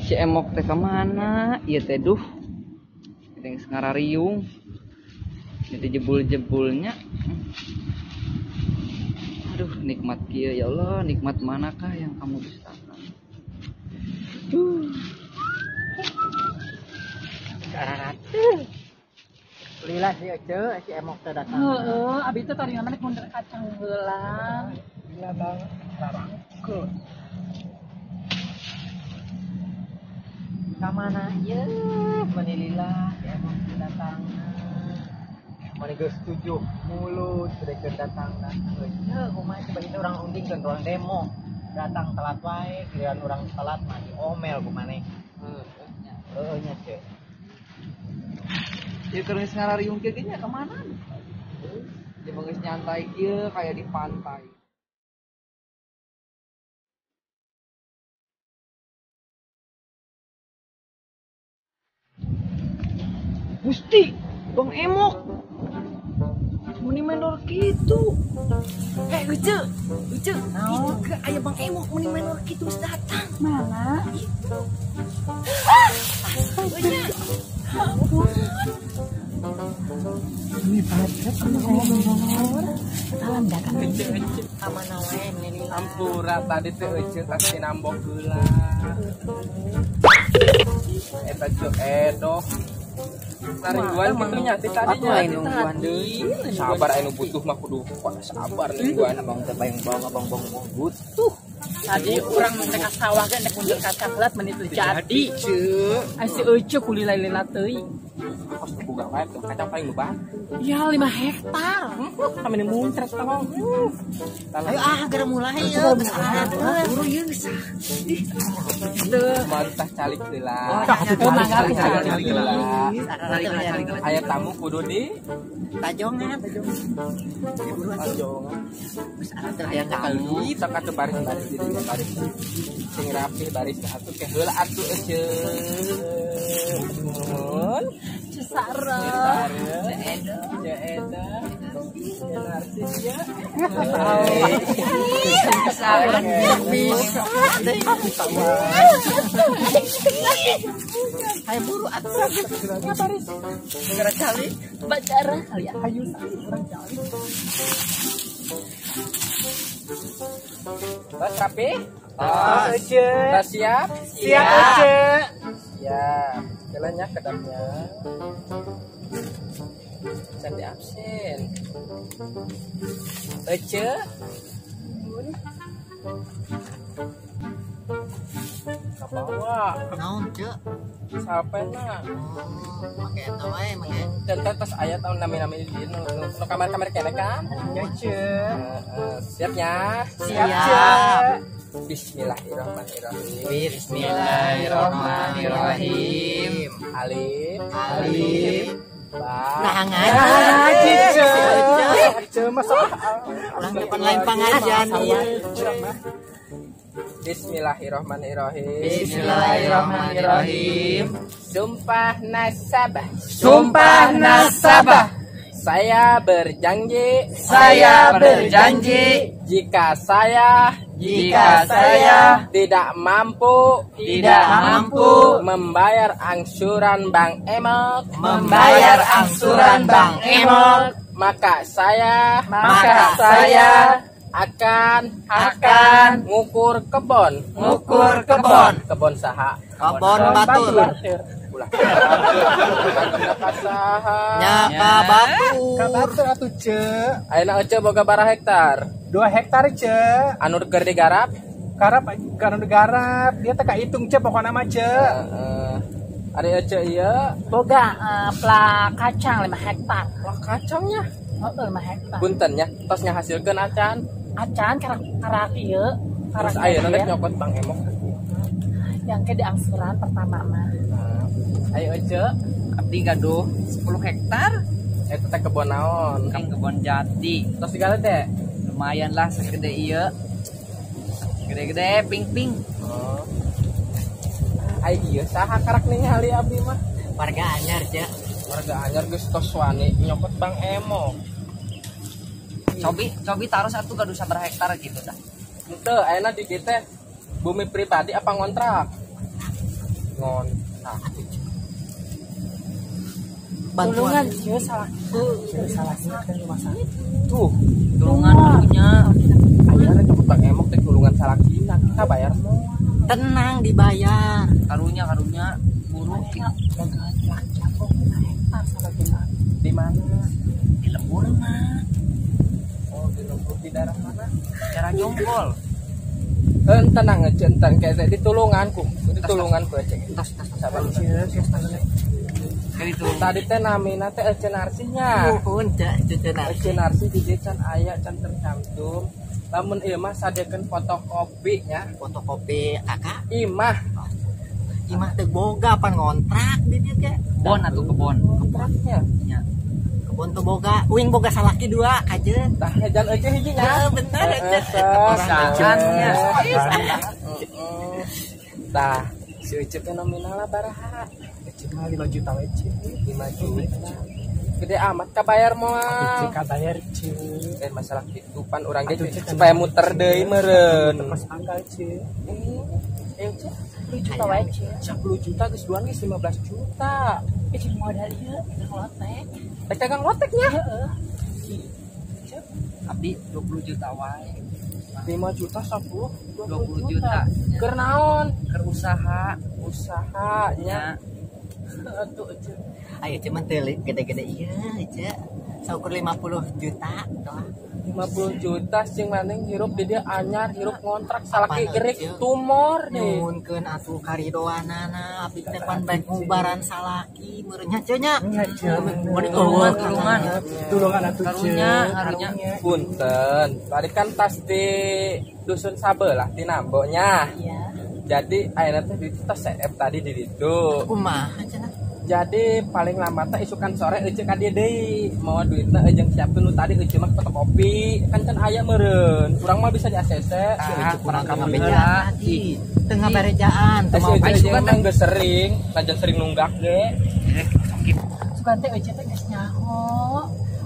Si Emok teh kemana? Ieu teh duh. Kita geus ngarariung. Ieu teh jebul-jebulnya. Aduh, nikmat kieu ya Allah, nikmat manakah yang kamu dustakan? Duh. Kararate. Lila si Ece, si Emok teh datang. Heeh, abi teh tadi ngamen mundur kacang heula. Lila banget, rarangkeun. Kamana ieu meni lila si Emok teh datangna. Meni geus 7 mulut rek datangna. Heuh, kumaha coba itu urang undingkeun ruang demo. Datang telat wae, giliran urang telat mah diomel ku maneh. Heeh nya. Heuh nya teh. Ya terus ngarariung kieu nya kemana? Dia geus nyantai kieu kayak di pantai. Gusti, Bang Emok. Meni menor kitu. Hei, Uce, Uce, itu ke aya Bang Emok meni menor kitu geus datang. Mana? Itu. Ah, astaga. Ini padat ngomong. Salam datang. Ece, Ece. Kamana wae meni lila. Ampura tadi teh Ece tas tinambok heula. Eta ceu edoh. Nungguan kitu nya ti tadi nya. Lain nungguan deui. Sabar anu butuh mah kudu sabar nungguan. Abang teh bayang bawang abang bawang butuh. Tadi urang nek ka sawah ge nek mundur kacang heula meni teu jadi. Ceu. Ai si Ece kulila-lila teuing. Kos boga wae tuh kacang paling loba. Ya 5 hektar. Kami muncrat tolong. Ayo ah geura mulai yeuh geus arah. Buru ieu geus. Ih. Mantah calik heula. Mangga calik heula. Aya tamu kudu di tajongan. Diburu tajongan. Geus arah teh aya tamu. Sok atuh baris-baris di dieu baris. Sing rapi baris atuh ke heula atuh euceun. Nuhun. Cesara. Ceedo. Ceedo. Narsis ya. Cesara. Bisa. Ayo buru atuh. Baris. Segera calik. Bacara kali ya. Ayo urang calik. Tos rapi? Tos. Tos siap? Siap, Ece. Siap. Jalannya kedapnya. Cantik absen. Ece. Kabawa. Naon, Ceu? Sapena. Make eta wae, make. Dan tos aya tahun nami-nami di nu kamar-kamar kene kan? Ya, Ceu. Siapnya? Siap, Ceu. Bismillahirrahmanirrahim. Bismillahirrahmanirrahim. Alif, alif, ba. Nah, ngaji, Ceu. Masa urang depan lain pangajian ieu. Bismillahirrahmanirrahim. Bismillahirrahmanirrahim. Sumpah nasabah. Sumpah nasabah. Saya berjanji. Saya berjanji. Jika saya tidak mampu membayar angsuran Bang Emok, maka saya akan ngukur kebon. Kebon saha? Kebon batur. Ulah. Saha? Nya ka batur. Ka batur atuh, Ceu. Ayeuna Ece boga baraha hektar? 2 hektar, Ceu. Anu keur digarap? Karap anu digarap. Dia teh kahitung, Ceu, pokona mah, Ceu. Heeh. Ari Ece ieu boga plak kacang 5 hektar. Plak kacangnya? Heeh, 5 hektar. Punten nya, tos ngahasilkeun acan. Acan karak ieu, karak. Terus ayeuna rek nyokot Bang Emok. Yang ke diangsuran pertama mah. Ayo Ece, abdi gaduh 10 hektar. Eta teh kebon naon? Kang kebon jati. Tos segala teh. Lumayan lah segede ieu. Gede-gede ping-ping. Oh. Ai ieu saha karak ningali abdi mah? Warga anyar, Ceu. Warga anyar geus tos wani nyokot Bang Emok. Cobi taruh satu gaduh sabaraha hektar gitu dah. Henteu, ayeuna di dieu teh bumi pribadi apa ngontrak? Ngontrak. Bantuan Tulungan ieu salah. Salah kan rumah sakit. Tuh, Tulungan punya. Aya rek Bang Emok teh tulungan salakina, kita bayar moal. Tenang dibayar. Karunya karunya buru di mana? Di lembur mah. Oh, di lembur di daerah mana? Daerah Jonggol. Tenang aja, entan kayak ditulunganku, ditulunganku aja. Tas tas tas. Sabar. Gitu. Tadi teh namina teh Ece Narsihnya. Nuhun Ceu Ece Narsih. Ece Narsih di dieu can aya can tercantum. Lamun ieu mah sadekeun fotokopi nya. Fotokopi kakak. Imah. Imah teu boga pan ngontrak di dieu teh. Kebon atuh kebon. Kontraknya. Nya. Kebon teu boga, uing boga salaki dua kajeun. Tah hejan Ece hiji nya. Heeh bener Ece. Pisahannya. Tah, si Ece teh nominalna baraha? Cuma 5 juta we Ceu. 5 juta. Gede amat kabayar moal. Ceu kabayar Ceu. Masalah kitu pan urang ge supaya muter deui meureun. Mas pangkal Ceu. Ayo Ceu, 10 juta wae Ceu. 10 juta geus duan geus 15 juta. Ceu modal ieu dagang lotek. Rek dagang lotek nya. Heeh. Abdi 20 juta wae. 5 juta 10 20 juta. Keur naon? Keur usaha, usahanya. Atuh Ceu. Ayo cuman teu gede-gede ieu Ceu. Saukur 50 juta toh. 50 juta sing maneh hirup di dieu anyar, hirup ngontrak salaki gerik tumor deh. Nyuhunkeun atuh karidoanana abdi teh pan baik ngubaran salaki meureun nya Ceu nya. Nya Ceu. Tulungan tulungan. Tulungan atuh Ceu. Karunya karunya. Punten, tadi kan tas di dusun sabelah di Nambo nya. Iya. Jadi ayeuna teh di tas CF tadi di ditu. Kumaha cenah? Jadi paling lama teh isukan sore euceu ka dieu deui. Mawa duitna jeung siapkeun nu tadi euceu mah fotokopi. Kan can aya meureun. Urang mah bisa di ACC. Si Ah, Euceu kurang kurang ngabejaan tadi. Teu ngabarejaan, teu Si mau Euceu jeung emang geus sering, najan sering nunggak ge. Sugan teh Ece teh geus nyaho.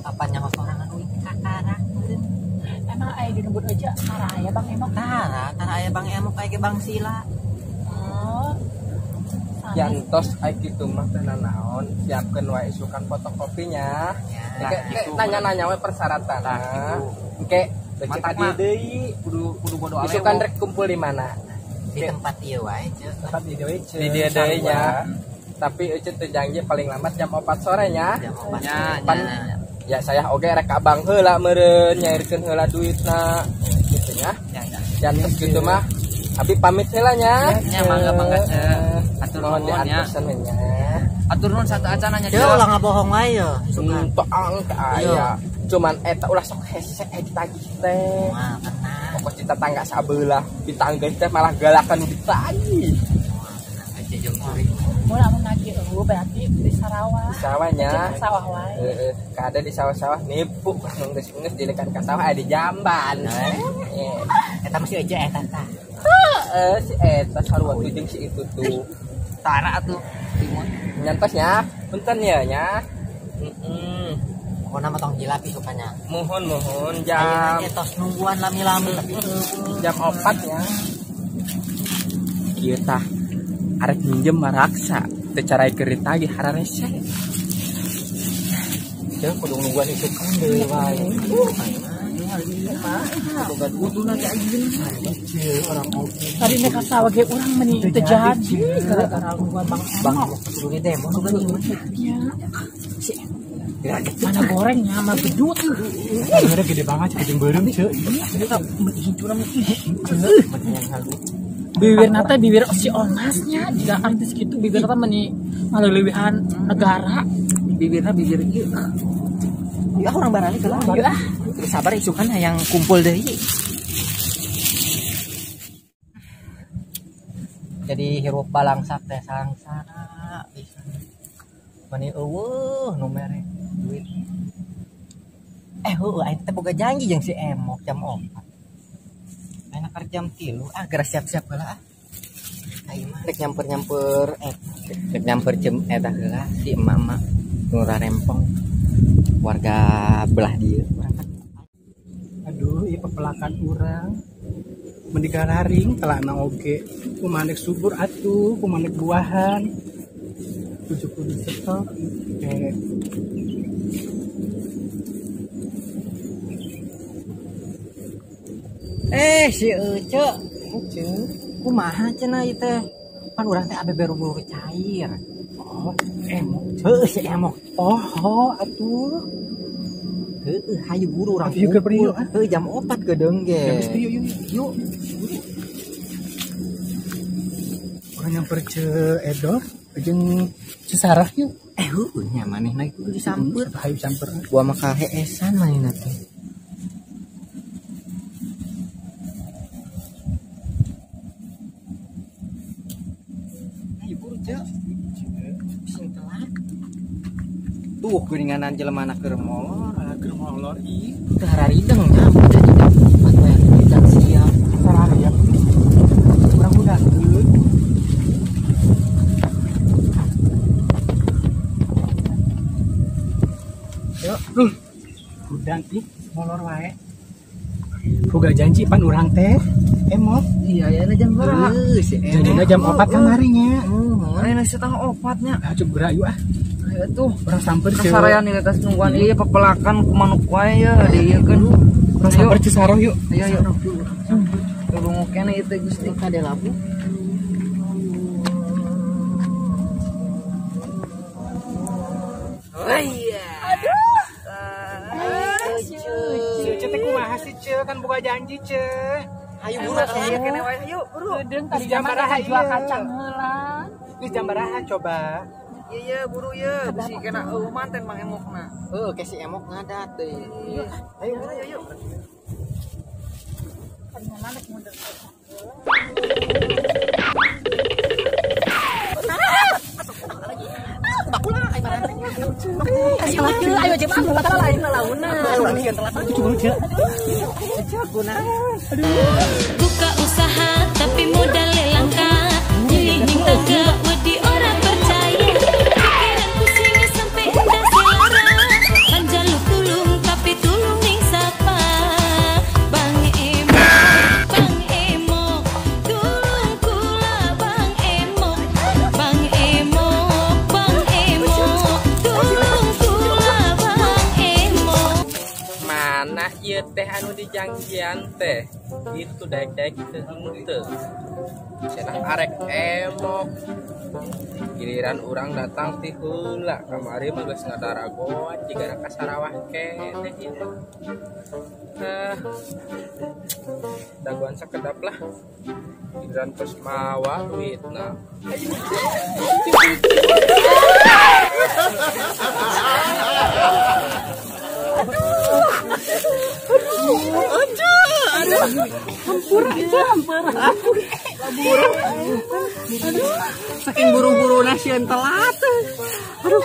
Apa nyaho sorangan uing kakarak meureun. Emang aya di lembur Ece tara aya Bang Emok. Tara, tara aya Bang Emok aya ge Bang Sila. Oh. Jantos ai kitu mah teh nanaon, siapkeun wae isukan fotokopinya. Ya. Engke nanya-nanya we persyaratan. Tah kitu. Engke Ece ka dieu deui. Kudu kudu bodo alewo. Isukan rek kumpul di mana? Di tempat ieu wae Ceu. Tempat di dieu Ceu. Di dieu deui nya. Tapi Ece teu janji paling lambat jam 4 sore nya. Jam 4 Nya, Pan nya, nya. ya saya oge rek ka bank heula meureun nyairkeun heula duitna. Kitu nya. Nya, nya. Jantos kitu mah. Abi pamit heula nya. Nya mangga mangga Ceu. Atur Mohon nuhun nya. diantosan we nya. Atur nuhun satu acananya Ceu Ceu. ulah ngabohong wae ye isukan. Toang ka aya. Cuman eta ulah sok hese ditagih teh. Wah, tenang. Pokok di tetangga sabelah, di tangga teh malah galakan nu ditagih. Ece jeung kuring. Mun anu nagih eueuh berarti di Sarawak. Di sawahnya. Ece ke sawah wae. Heeh, kada di sawah-sawah nipu nu geus geus dilekan ka sawah aya di jamban. Eta mah si Ece eta tah. Heeh, si eta sarua tuh jeung si itu tuh. Tara atuh. Timun. Nyantos nya, punten ya nya. Heeh. Pokona mah tong hilap isukannya. Muhun muhun Ayeuna jam ge tos nungguan lami-lami tapi eueuh. jam 4 nya. Kieu tah arek minjem maraksa teu cara keur ditagih hararese. Ceu kudu nungguan isukan deui wae. Tadi mereka sawah ge urang meni teu jadi gara-gara nungguan Bang Bang Emok. kudu di demo sugan ieu. Nya. Si mana gorengnya sama bedut. Sebenarnya gede banget Ceu jeung beureum Ceu. Bibir nate bibir si Onasnya jika artis gitu bibir nate meni ngaleuwihan negara. Bibirna bibir ieu. Ya urang barali heula. Ieu ah. Sabar isukan hayang kumpul deui. Jadi hirup balangsak teh sangsara pisan. Mani eueuh nu mere duit. Heueuh aing teh boga janji jeung si Emok jam 4. Ayeuna keur jam 3, ah geura siap-siap heula ah. Aing mah rek nyamper-nyamper rek nyamper jeung eta heula si emak-emak nu rarempong warga belah dieu. Aduh, ieu pepelakan urang. Mending laring telakna oge. Kumaha subur atuh, kumaha buahan. 70 setor. Si Ece, Ece, kumaha cenah ieu teh? Pan urang teh abe buru-buru cair. Oh, emok. Heuh, si emok. Oh, atuh. Heuh, hayu buru urang. Yuk, heuh, jam 4 geudeung ge. Yuk, yuk, yuk. Urang nyamper Ce Edo jeung Ce Sarah yuk. Heueuh nya manehna kudu disamper. Hayu samper. Gua mah kaheesan manehna teh. Tuh geuninganan jelema na keur molor, keur molor ih. Teu hararideng nya bocah jam 4 wae jam siap. Sararea urang budakkeun. Yuk, hudang ih molor wae. Boga janji pan urang teh emok. Iya, ya jam berapa? Janjina jam 4 kamarinya. Ayeuna 3:30 nya. Ah, coba geura yuk ah. Ayo tuh, urang samper ce. Kasarean ieu tas nungguan ieu pepelakan ku manuk wae ye dieukeun. Urang samper ce Saroh yuk. Ayo yuk. Tolong kene ieu teh Gusti kade labu. Iya. Aduh. Ce teh kumaha sih ce kan boga janji ce. Hayu buru aya kene wae hayu buru. Geudeung tadi jam baraha jual kacang heula. Geus jam baraha coba. Iya buru ye, bisi kena eueuh manten Mang Emokna. Heuh, ke si Emok ngadat deui. Ayo buru yuk. Ayo ayo mah bakal lain launa. Buka usaha tapi modal langka. Nyilih ning tangga wedi ora percaya. Pikiran pusing sampai endah selara. Panjaluk tulung tapi tulung ning sapa. Bang Emok, tulung kula Bang Emok. Bang Emok, Bang Emok, tulung kula Bang Emok. Mana ieu teh anu dijanjian teh? Gitu daek-daek teu henteu. Cenah arek emok. Giliran urang datang ti heula kamari mah geus ngadaragoan jiga ka Sarawah keneh ieu mah. Dagoan sakedap lah. Giliran terus mawa duitna. Aduh, saking buru-buru nasieun telat. Aduh,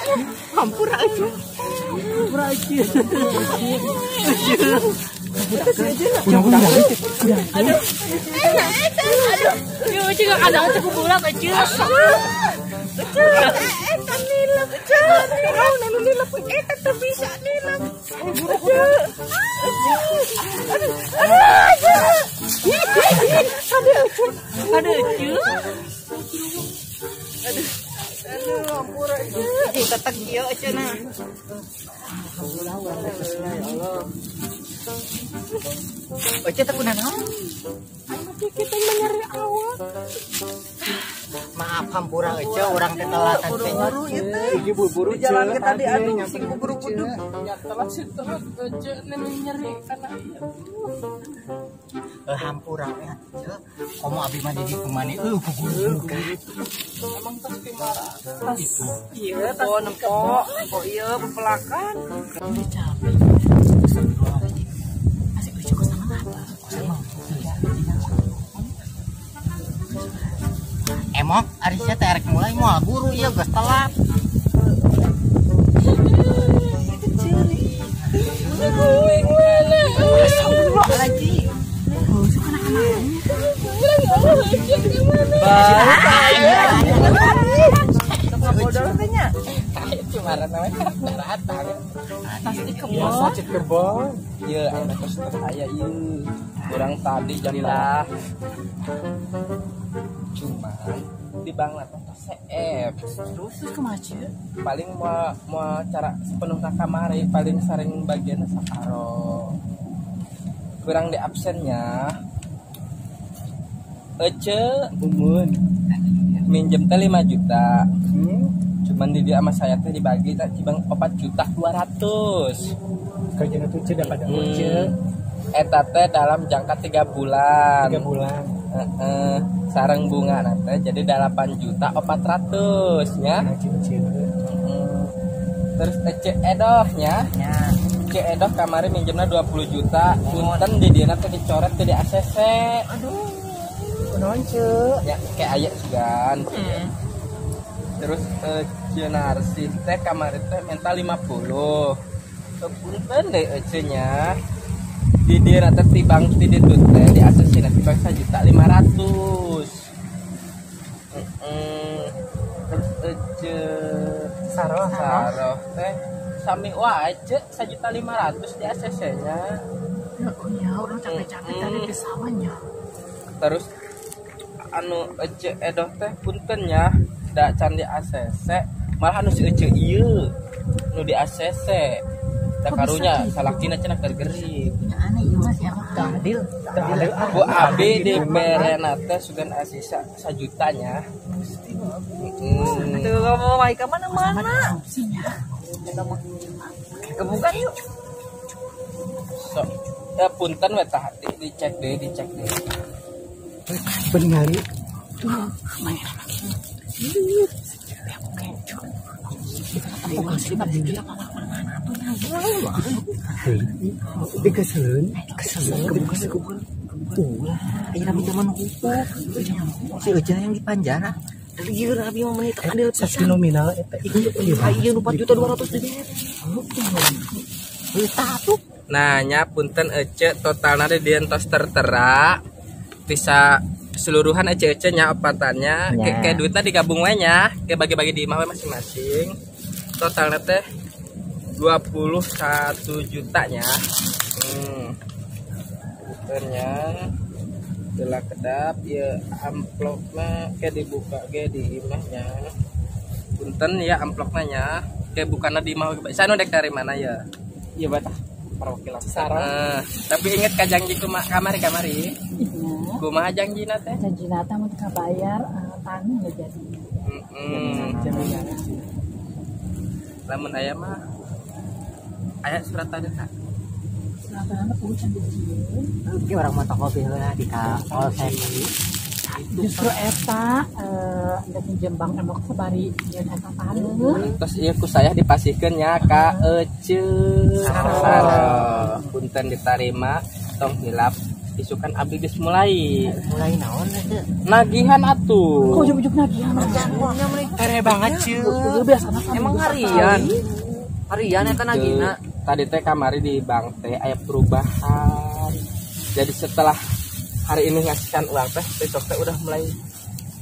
hampura aja. Hampura aja. Aduh. Aduh. Yo juga ada aku bulan aja. Eta nilep, anu nilep, eta teu bisa nilep. Aduh. Aduh, aduh. Aduh, ampura ieu. Tetek ieu cenah. Alhamdulillah ya Allah. Oce teh kunaon? Aing mah kitu nyeri awak. Maaf hampura ece urang teh telatan teh. Buru-buru ieu teh. Iki buru-buru Di jalan ke tadi aduh sing buru-buru. Ya telat sih telat ece nyeri kana ieu. Hampura we ece. Komo abi mah jadi kumane guguru kan. Emang tas pimarah. Tas ieu tas Oh, nempo. Oh iya pepelakan. Ini capek. Asik lucu kok sama apa? Emok ari sia teh arek mulai moal buru ieu geus telat. Astagfirullahaladzim. Cuma namanya datang. Pasti kebon. Biasa cek kebon. Iya, aya terus aya ieu. Urang tadi jadilah. Cuman di bank lah teh CF. Terus kumaha Ceu? Paling mau cara sepenuhnya kamari paling sering bagiannya sakaro. Kurang di absennya. Ece Umun. Minjem teh 5 juta. Cuman di dia sama saya teh dibagi tak cibang 4.200.000. Kerjaan itu Ceu dapat Ece. Eta teh dalam jangka 3 bulan. 3 bulan. Sareng bunga nanti jadi 8.400.000 nya. Terus Ece Edoh nya. Ece Edoh kamari minjemna 20 juta. Punten di dieu teh dicoret teh di ACC. Aduh. Kunaon Ceu? Ya kayak aya sugan. Terus Ece Narsih teh kamari teh minta 50. Punten deh Ece nya. Di dieu teh tibang ti ditu teh di ACC na tibang 1.500.000. Terus Ece Saroh teh sami wae Ece 1.500.000 di ACC nya. Ya ya urang capek-capek tadi di sawahnya. Terus anu Ece Edoh teh punten nya da can di ACC malah anu si Ece ieu nu di ACC. Da karunya salakina cenah keur gering. Aneh ieu mah siapa? Adil. Bu abi di berena teh sugan asisa 1 juta nya. Tuh kamu wae ka mana-mana. Kebuka yuk. So, ya punten we tah dicek deui, dicek deui. Beningali. Tuh, main lagi. Ya oke. Dikeseleun. Keseleun. Ulah, aya nabi zaman hukum. Si Ece yang di penjara. Ieu nabi mah menit adil pisan. Nominal eta ieu ieu 4.200.000 di bere. Heuh tah tuh. Nah, nya punten Ece totalna di dieu tos tertera bisa seluruhan Ece-ece nya opatannya kayak duitnya digabung we nya, kayak bagi-bagi di imah we masing-masing. Totalnya teh 21 juta nya. Puntennya telah kedap ya amplopna kayak dibuka ge di imahnya. Punten ya amplopna nya, kayak bukana di imah we. Saya nu dek dari mana ya? Iya batah perwakilan. Tapi inget ka janji kumaha kamari. Kumaha janjina teh? Janjina teh mun kabayar tanu geus jadi. Lamun aya mah aya surat tanda tak? Surat tanda kudu can dijieun. Ge urang mah fotokopi heula di ka polsek. Justru eta ndek minjem bank emok sabari nyeun eta taneuh. Terus ieu ku saya dipasihkeun nya ka Ece Saroh. Punten ditarima tong hilap. Isukan abdi geus mulai. Mulai naon teh? Nagihan atuh. Kok ujug-ujug nagihan? Tere banget Ceu. Emang harian. Harian eta nagihna. Tadi teh kamari di bank teh aya perubahan. Jadi setelah hari ini ngasihkan uang teh, besok teh udah mulai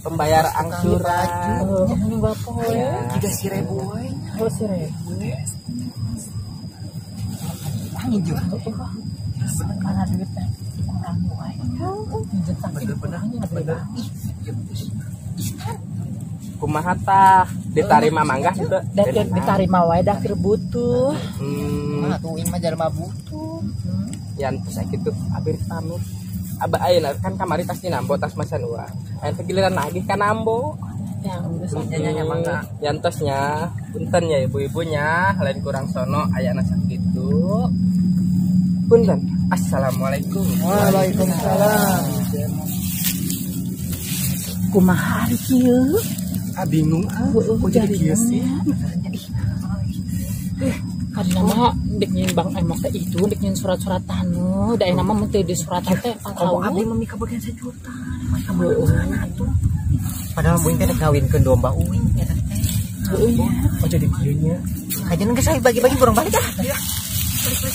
pembayar angsuran. Ya. Tiga si ribu we. Oh, si ribu. Angin juga. Mana duit teh? Kurang wae. Pinjem saking kurangnya bener. Kumaha tah? Ditarima mangga henteu? Ditarima wae dah keur butuh. Mah atuh uing mah jalma butuh. Yan terus kitu abir pamit. Abah ayeuna kan kamari tas nambo tas masan uang. Aya teh giliran nagih ka nambo. Ya geus nya mangga. Yantosnya punten ya ibu-ibunya lain kurang sono ayana sakitu. Punten. Assalamualaikum. Waalaikumsalam. Kumaha ari kieu? Ah bingung ah. Kok jadi kieu sih? Karena mah dek nyin Bang Emok teh itu dek nyin surat-surat tanu, da nama mun teu di suratan teh Komo abdi mah mika bagian sejuta. Maka mana atuh? Padahal uing teh dek ngawinkeun domba uing eta teh. Heueuh nya. Oh jadi kieu nya. Kajian geus bagi-bagi borong balik ah. Balik, balik.